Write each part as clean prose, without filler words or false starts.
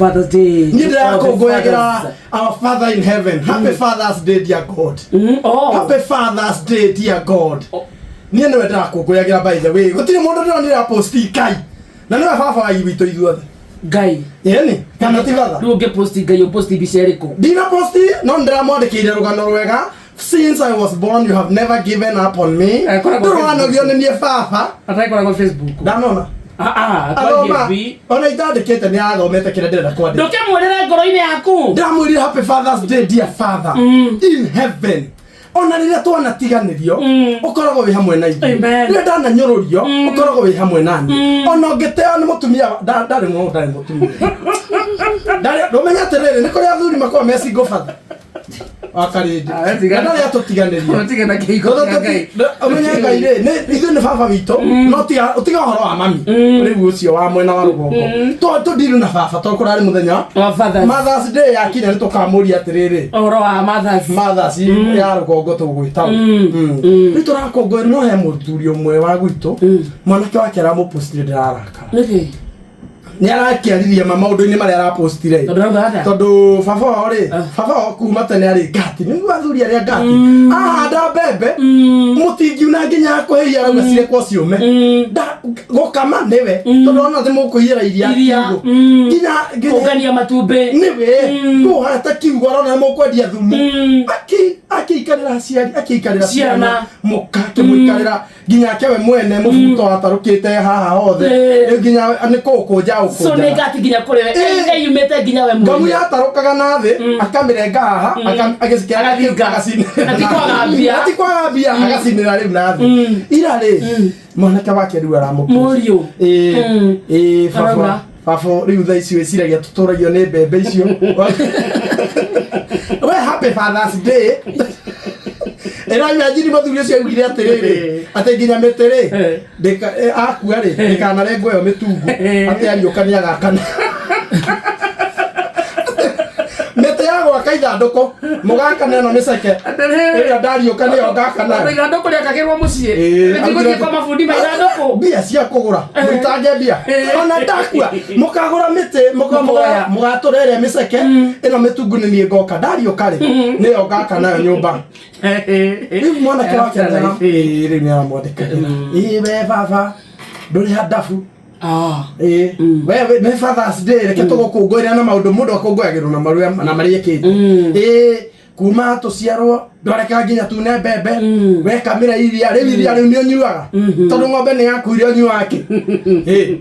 Father's Day. Niĩ to all the ndĩrakũngũyagĩra fathers. our father in heaven. Happy Father's Day, dear God. Oh. Happy Father's Day, dear God. Oh. Niĩ nĩwe ndĩrakũngũyagĩra, by the way. Gũtirĩ mũndũ ndĩronire aposti Ngai. Na nĩwe baba wa witũ ithuothe. Ngai. Ĩni, kana ti batha? Rĩu ũngĩposti Ngai, ũposti mbica ĩrĩkũ? Ndina posti, no ndĩramwandĩkĩire rũgano rwega. Since I was born, you have never given up on me. Eh, koragwo Ndũrwanogio nĩ niĩ baba. Atakoragwo Facebook. Ndanona. Ah, ah, Athoma. twarie B. Ona itandĩkĩte nĩ athomete kĩrĩa ndĩrenda kwandĩka. Ndũkĩmwĩrĩre ngoro-inĩ yaku. Ndamwĩrire, happy Father's Day, dear father in heaven. Ona rĩrĩa twanatiganĩrio, ũkoragwo wĩ hamwe na ithuĩ. Amen. Rĩrĩa ndananyũrũrio, ũkoragwo wĩ hamwe nani. Ona ũngĩteo nĩ mũtumia ndarĩ ndarĩ mũtumia ndarĩ. Ndũmenye atĩrĩrĩ, nĩ kũrĩ athuri makoragwo me single father wakarĩndĩ. Ah, tiga- Na ndarĩ atũtiganĩria. Ũtige na kĩhiko kĩa Ngai. Ũmenye Ngai rĩ, ithuĩ nĩ baba witũ, no tiga ũtiga ũhoro wa mami rĩu ũcio wa mwena wa rũgongo. Tũndiru na baba tondũ kũrarĩ mũthenya Wa Fathers. Mother's Day yakinya nĩ tũkamũria atĩrĩrĩ, Ũhoro wa mothers. Mothers ya rũgongo tũgwĩta. Rĩu tũrakũngũĩra, no he mũthuri ũmwe wa gwitũ, mwanake wake aramũpostire, ndĩrarakara. Nĩkĩ? Nĩ arakĩaririe ma maũndũ-inĩ marĩa arapostire. Tondũ rauga atĩa? Tondũ baba wao rĩ, Ah. baba wao kuma tene arĩ ngati, nĩguo athuri arĩa ngati ahanda mbembe mũtingiuna nginya kũhĩia, arauga cirekwo ciũme. Gũkama nĩwe, tondũ ona thĩ mũkũiyĩra iria Iria, kiugũ. Nginya Kũngania matumbĩ. Nĩwe kũhata kiugo, arona mũkwendia thumu. Akĩikarĩra aciari, akĩikarĩra Ciana. ciana, mũka akĩmũikarĩra nginya ake we mwene mũbuto watarũkĩte haha hothe. Rĩu nginya nĩ kũũkũnja So nĩ ũkũnjaga. ngati nginya kũrĩ we. Ĩyumĩte nginya we Ngamu mwene. yatarũkaga na thĩ, akamĩrenga haha, agĩcikĩra Agathinga. agacinĩra. Na ti kwaga mbia. Na ti kwaga mbia, agacinĩra rĩu na thĩ. Ira rĩ, mwanake wake rĩu aramũpost. Mũriũ. Ĩĩ, ĩĩ, baba. Arauga. Baba rĩu thaa ici wĩciragia tũtũragio nĩ mbembe icio. We, happy Father's Day. Ĩra imagine mũthuri ũcio augire atĩrĩrĩ, atĩ nginya mĩtĩ rĩ, akua rĩ, ndĩkanarengwo ĩyo mĩtungu, atĩ ariũka nĩ agakana mĩtĩ ya gwaka ithandũkũ, mũgakana ĩno mĩceke ĩrĩa ndariũka nĩyo ngakana. Ithandũkũ rĩakagĩrwo mũciĩ. Ĩĩ, Rĩtigũthiĩ kwa mabundi ma ithandũkũ. Mbia cia kũgũra, mũitange mbia. Ona ndakua mũkagũra mĩtĩ, Mũkoya. mũgatũra ĩrĩa mĩceke, ĩno mĩtungu nĩ niĩ ngoka ndariũka rĩ, nĩyo ngaka nayo nyũmba. Rĩu mwanake wake ĩĩ, rĩu nĩ aramwandĩkagĩra, ĩĩ, we baba ndũrĩ handabu. Ah. Ĩĩ, we nĩ Father's Day, reke tũgũkũngũĩra na maũndũ mũndũ akũngũyagĩrwo na marĩa na marĩa ekĩte. Ĩĩ, kuma tũciarwo ndwareka nginya tune mbembe, wekamĩra iria rĩu, iria rĩu nĩ ũnyuaga tondũ ng'ombe nĩ yaku, iria ũnyuaga kĩ? Ĩĩ,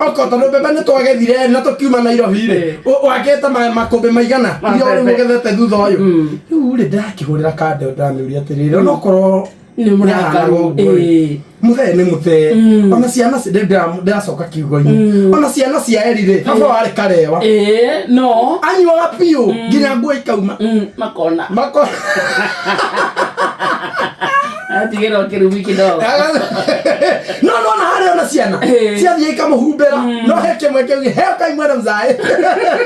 oko tondũ mbembe nĩ twagethire na tũkiuma Nairobi rĩ, wakĩte makũmbĩ maigana Ma iria rĩu mbembe. ũgethete thutha ũyũ. Rĩu rĩ, ndĩrakĩhũrĩra kande, ndĩramĩũria atĩrĩrĩ, onokorwo Nĩ mũrakaru. ũguo rĩ, mũthee nĩ mũthee. Ona ciana ndĩracoka kiugo-inĩ, ona ciana cia eri rĩ, baba warĩ karewa. Ĩĩ, no. Anyuaga biũ nginya nguo ikauma. Makona. Mako. Atigĩrwo kĩrumi kidogo. No nona harĩ ona ciana ciathiĩ ikamũhumbĩra, no he kĩmwe kĩu heo kaimwena mzaĩ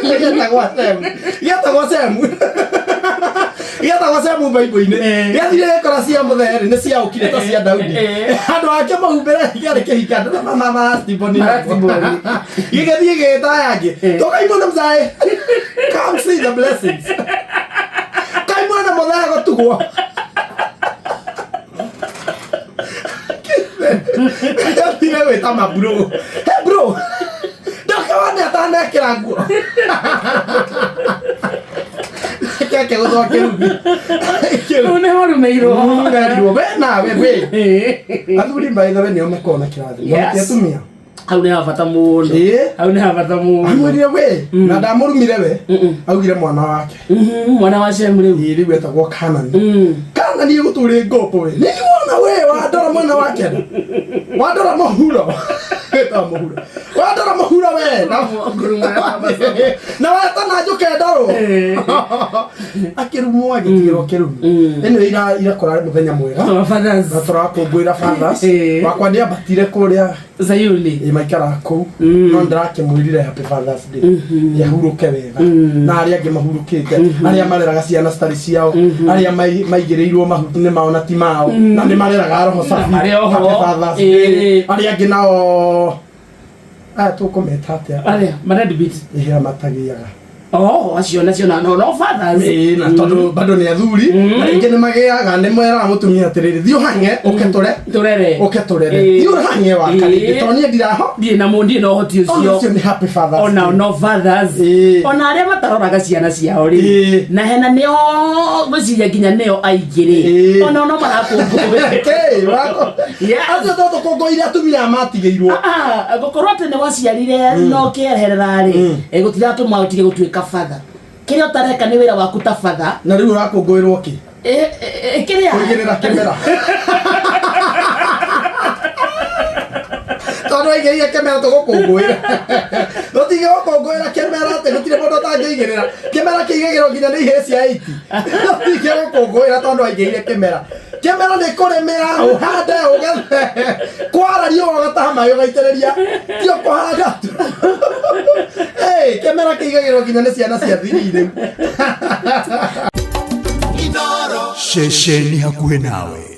gĩetagwo Semu, gĩetagwo Semu, gĩetagwo Semu Baibũ-inĩ. Gĩathire gĩkora cia mũthee rĩ, nĩ ciaũkire ta cia Daudi. Handũ hake mũhumbĩre kĩarĩ kĩhika marastiboni. Marastiboni. Gĩgĩthiĩ gĩgĩta aya angĩ, tũkaimwena mzaĩ, come see the blessings, kaimwena mũthee gũtugwo. Gĩathire gwĩta mabro, he bro, ndoka wone atanekĩra nguo keke gũthwa kĩrumi. Rĩu nĩ horumeirwo. Werirwo we nawe we. Athuri, by the way, nĩo makoragwo na kĩrathimo. Ti atumia. Hau nĩ habata mũno. Hau nĩ habata mũno. Amwĩrire we na ndamũrumire we, augire mwana wake. Mwana wa Shem rĩu. Ĩĩ, rĩu etagwo Kanani. Kanani ĩgũtũrĩ ngombo we nĩ wona we wandora mwena wa kenda, wandora mũhuro, wĩtagwo mũhuro, wandora mũhuro we na wetana njũke ndorwo. Akĩrumwo, agĩtigĩrwo kĩrumi. Ĩno irakora mũthenya mwega Our fathers. na tũrakũngũĩra fathers. Wakwa nĩ ambatire kũrĩa Zayuni. Ĩ, maikaraga kũu, no ndĩrakĩmwĩrire happy Fathers Day, yahurũke wega na arĩa angĩ mahurũkĩte, arĩa mareraga ciana citarĩ ciao, arĩa maigĩrĩirwo mahu nĩ mao na ti mao na nĩ mareraga roho safi. Marĩ oho. Happy Fathers Day. Arĩa angĩ nao Aya tũkũmeta atĩa? Arĩa madeadbeat. Ĩhĩa matagĩaga. Oh, acio nacio na no no fathers. Ĩĩ, na tondũ bado nĩ athuri na rĩngĩ nĩ magĩaga, nĩ meraga mũtumia atĩrĩrĩ, thiĩ ũhang'e ũke tũre Tũrere. ũke tũrere, Ĩĩ. thiĩ ũhang'e waka rĩngĩ tondũ niĩ ndiraho. Ndirĩ na mũndĩ na ũhoti Ona ũcio. ũcio nĩ happy Father's Ona Day. no fathers. Ĩĩ. Ona arĩa mataroraga ciana ciao rĩ. Ĩĩ. Na hena nĩo ngwĩciria nginya nĩo aingĩ rĩ. Ĩĩ. Ona no marakũngũĩra. Kĩ, wako. Yes. Acio to tũkũngũĩre atumia aya matigĩirwo. Ah, gũkorwo atĩ nĩ waciarire no kĩeherera rĩ, gũtiratũma ũtige gũtuĩka father. Kĩrĩa ũtareka nĩ wĩra waku ta father. Na rĩu ũrakũngũĩrwo kĩ? Kĩrĩa Kũigĩrĩra kĩmera. Tondũ waigĩrĩire kĩmera tũgũkũngũĩra. Tũtige gũkũngũĩra kĩmera atĩ gũtirĩ mũndũ ũtangĩigĩrĩra. Kĩmera kĩigagĩrwo nginya nĩ ihĩĩ cia 80. Tũtige gũkũngũĩra tondũ waigĩrĩire kĩmera. Kĩmera nĩ kũrĩmĩra, ũhande, ũgethe. Kwara riũa ũgataha maĩ ũgaitĩrĩria. Ti o kũhanda tu. Hey, kĩmera kĩigagĩrwo nginya nĩ ciana cia thiri rĩu. Ceceni hakuhĩ nawe.